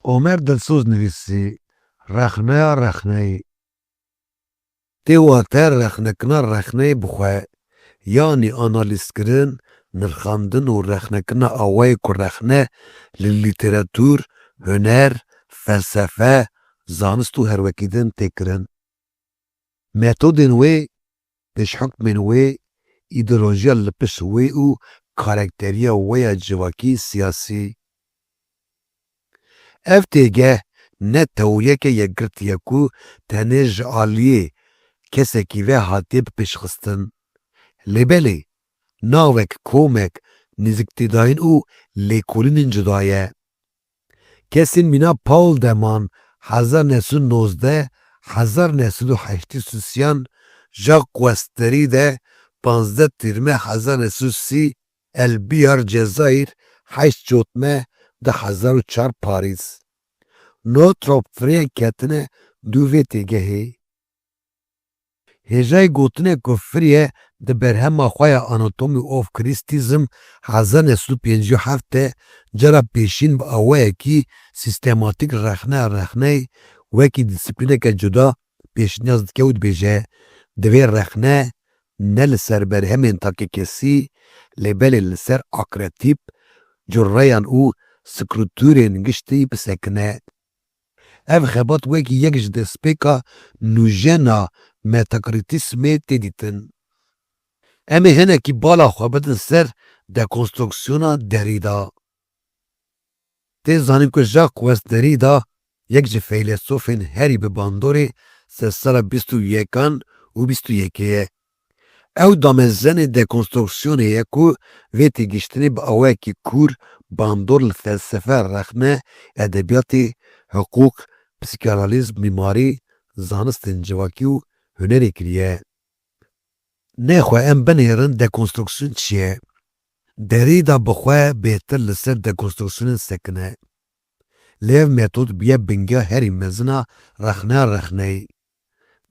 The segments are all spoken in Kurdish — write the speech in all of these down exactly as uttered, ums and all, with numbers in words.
Omer Dilsoz nivîsî, Rexneya rexneyê. Tê wate rexnekirina rexneyê bi xwe, yanî analîzkirin, nirxandin û rexnekirina awayê ku rexne li lîteratûr, huner, felsefe, zanist û her wekî din tê kirin. Metodên wê, pêşhukmên wê, îdeolojiya li pişt wê û karakteriya wê ya civakî, siyasî. Ev têgeh ne teoriyeke yekgirtî ye ku tenê ji aliyê kesekî ve hatiye bipêşxistin. Lê belê, navek, komek, nêzîktêdayîn û lêkolînên cuda ye. Kesên mîna Paul de Man hezar neh sed û nozdeh, hezar neh sed û heştê û sî yan, Jacques Derrida panzdeh Tîrmeh hezar neh sed û sî, Elbiyar, Cezayîr, heşt Cotmeh du hezar û çar Parîs. Notrop Frye ketine dû vê têgehê. Hêjayî gotinê ku Frye di berhema xwe ya Anatomy of Christicism hezar neh sed û pêncî û heft de cara pêşîn bi awayekî sîstematîk rexneya rexneyê wekî dîsîplîneke cuda pêşniyaz dike û dibêje, divê rexne ne li ser berhemên takekesî, lê belê li ser akretîp, curreyan û strukturên giştî bisekine. Ev xebat wekî yek ji destpêka nûjena metakritîsmê tê dîtin. Em ê hinekî bala xwe bidin ser dekonstruksiyona Derrida. Tê zanîn ku Jacques Derrida yek ji feylesofên herî bi bandorê sedsala bîst û yekan û bîst û yekê ye. Ew damezenê dekonstruksiyonê ye ku vê têgihiştinê bi awayekî kûr bandor li felsefe, rexne, edebiyatê, hiqûq, psîkanalîz, mîmarî, zanistên civakî û hunerê kiriye. Nexwe em binêrin dekonstruksiyon çi ye? Derrida bi xwe bêtir li ser dekonstruksiyonê disekine. Lê ev metod bûye bingeha herî mezin a rexneya rexneyê.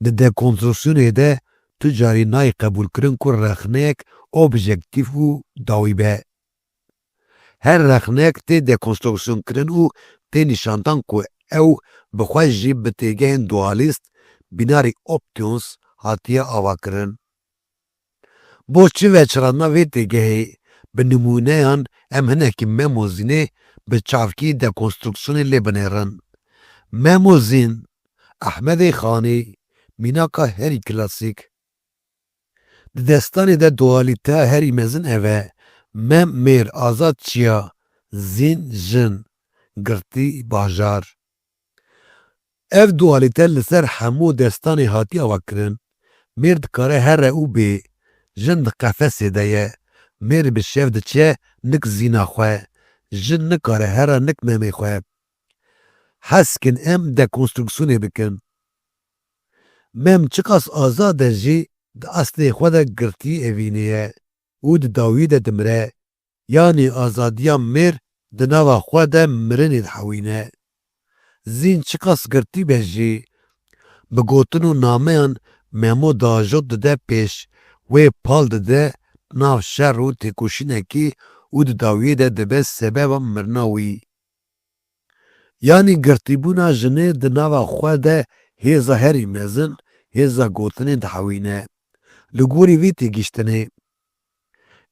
Di dekonstruksiyonê de tu carî nayê qebûlkirin ku rexneyek objektîf û dawî be. Her rexneyek tê dekonstruksiyonkirin û tê nîşandan ku ew bi xwe jî bi têgehên dualîst, binary options, hatiye avakirin. Bo çi veçarandina vê têgehê, bi nimûneyan em hinekî Mem û Zînê bi çavkî dekonstruksiyonê lê binêrin. Mem û Zîn, Ehmedê Xanî, mînaka herî klasîk. Di destanê de dualîteya herî mezin ev e, Mem mêr, Azad çiya, Zîn jin, girtî bajar. Ev dualîte li ser hemû destanê hatiye avakirin. Mêr dikare here û bê. Jin di qefesê de ye. Mêr bi şev diçe nik Zîna xwe. Jin nikare here nik Memê xwe. Hez dikin em dekonstruksiyonê bikin. Mem çiqas azad e jî di eslê xwe de girtî evînê ye û di dawiyê de dimire. Yanî azadiya mêr di nava xwe de mirinê dihewîne. Zîn çiqas girtî be jî, bi gotin û nameyan Memo dajot dide pêş, wê pal dide nav şer û têkoşînekî û di dawiyê de dibe sebeba mirina wî. Yanî girtîbûna jinê di nava xwe de hêza herî mezin, hêza gotinê dihewîne. Li gorî vî têgihiştinê,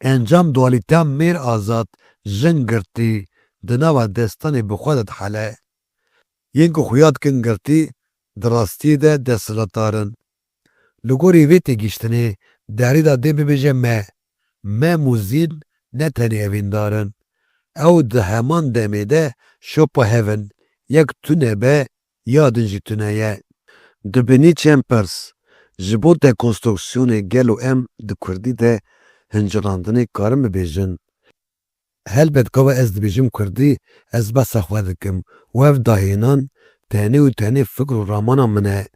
encam dualîteya mêr azad, jin girtî di nava destanê bi xwe de dihele. Yên ku xuya dikin girtî, di rastiyê de desthilatdar in. Li gorî vê têgihiştinê Derrida dê bibêje me, Mem û Zîn ne tenê evîndar in. Ew di heman demê de şopa hev in, yek tune be, ya din jî tune ye. Dibînî çend pirs, ji bo dekonstruksiyonê gelo em di kurdî de hincirandinê karin bibêjin? Helbet gava ez dibêjim kurdî, ez behsa xwe dikim û ev dahênan tenê û tenê fikr û ramana min e.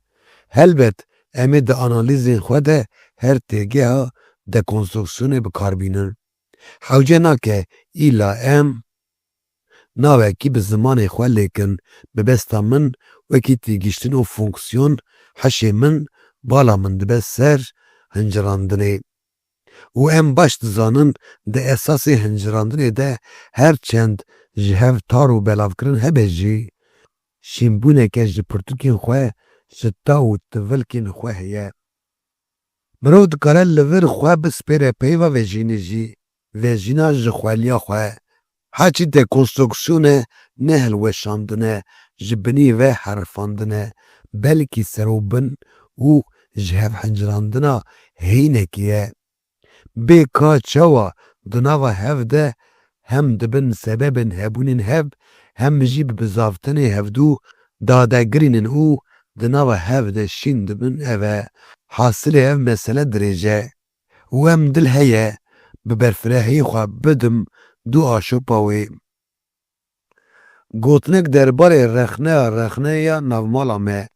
Helbet em ê di analîzên xwe de her têgeha dekonstruksiyonê bi kar bînin. Hewce nake îla em navekî bi zimanê xwe lêkin, mebesta min wekî têgihiştin û fonksiyon, hişê min, bala min dibe ser hincirandinê. Û em baş dizanin di esasê hincirandinê de her çend ji hev tar û belavkirin hebe jî, şînbûneke ji pirtûkên xwe, ji taw û tivilkên xwe heye. Mirov dikare li vir xwe bispêre peyva vejînê jî, vejîna ji xweliya xwe. Heçî dekonstruksiyon e, ne hilweşandin e, ji binî ve herifandin e, belkî serobin û ji hev hincirandina heyînekê ye. Bê ka çawa di nava hev de hem dibin sebebên hebûnên hev, hem jî bi bizavtinê hevdû dadegirînin û di nava hev de şîn dibin, ev e. Hasilê ev mesele dirêj e û em dil heye bi berfirehiyê xwe bidim du aşopa wê. Gotinek derbarê rexneya rexneya navmala me.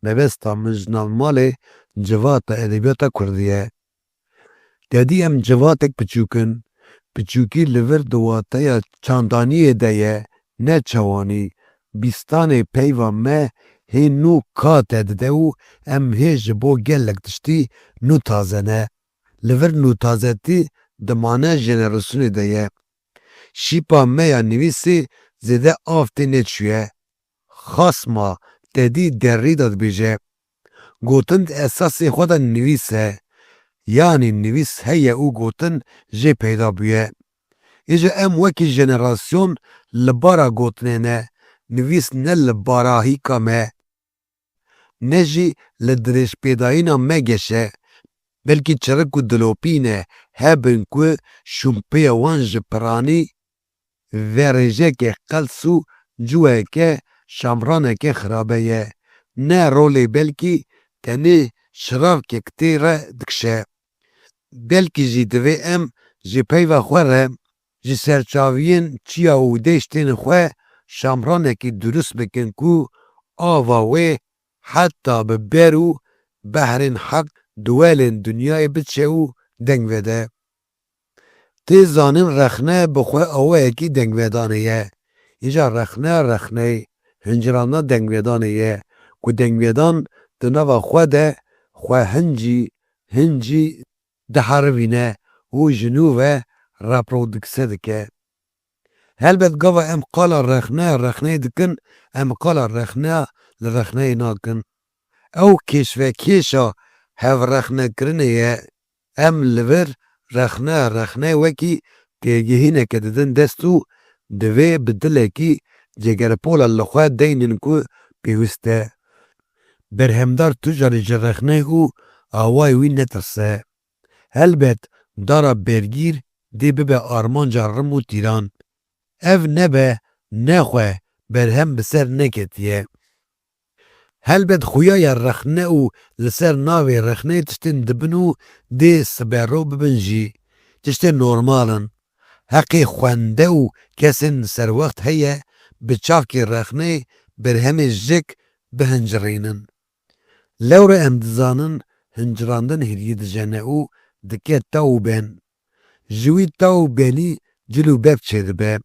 Mebesta min ji navmalê civata edebiyata kurdî ye. Tedî em civatek piçûk in. Piçûkî li vir di wateya çandaniyê de ye, ne çawanî. Bîstanê peyva me hê nû kate dide û em hê ji bo gelek tiştî nû taze ne. Li vir nûtazetî di mana jenerasyonê de ye. Şîpa me ya nivîsê zêde av tê neçûye. Xasma Tedî Derrîda dibêje, gotin di esasê xwe de nivîs e. Yanî nivîs heye û gotin jê peyda bûye. Îja em wekî jenerasyon li bara gotinê ne. Nivîs ne li bara hîka me, ne jî li dirêjpêdayîna me geş e, belkî çirik û dilopî ne, hebin ku şûnpêya wan ji piranî ve rêjeke qels û cûyeke şamraneke xirabe ye. Ne rolê, belkî tenê şiravkek tê re dikişe. Belkî jî divê em ji peyva xwe re, ji serçaviyên çiya û deştên xwe şamranekî durust bikin ku ava wê heta bi ber û behrên heq duwelên dinyayê biçe û deng vede. Tê zanîn rexne bi xwe awayekî dengvedanê ye. Îja rexne, rexneyê hincirandina dengvedanê ye ku dengvedan di nava xwe de xwe hincî, hincî diherivîne û ji nû ve reprodukse dike. Helbet gava em qala rexne, rexneyê dikin, em qala rexneya li rexneyê nakin. Ew kêşvekêşa hevrexnekirinê ye. Em li vir rexne, rexne wekî têgihîneke didin dest û divê bi dilekî cegerpola li xwe deynin ku pêwîst e. Berhemdar tu carî ji rexneyê û awayê wî netirse. Helbet dara bergîr dê bibe armanca rim û tîran. Ev nebe nexwe berhem bi ser neketiye. Helbet xuya ya rexne û li ser navê rexneyê tiştên dibin û dê sibero bibin jî. Tiştên normal in. Heqê xwende û kesên serwext heye bi çavkê rexneyê berhemê jik bihincirînin. Lewre em dizanin hincirandin hêriyê dijene û dike taw û ben. Ji wî taw û benî cil û bev çêdibe.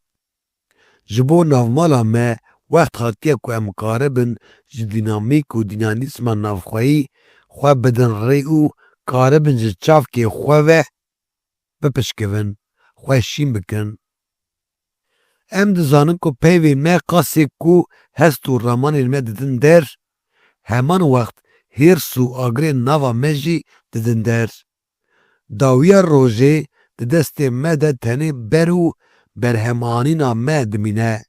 Ji bo navmala me wext hatiye ku em karibin ji dînamîk û dînamîzma navxweyî xwe bidin rê û karibin ji çavkê xwe ve bipişkivin, xwe şîn bikin. Em dizanin ku peyvên me qasê ku hest û ramanên me didin der, heman wext hêrs û agirên nava me jî didin der. Dawiya rojê di destê me de tenê ber û berhemanîna me dimîne.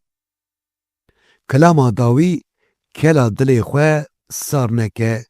Kilama dawî kela dilê xwe sar neke.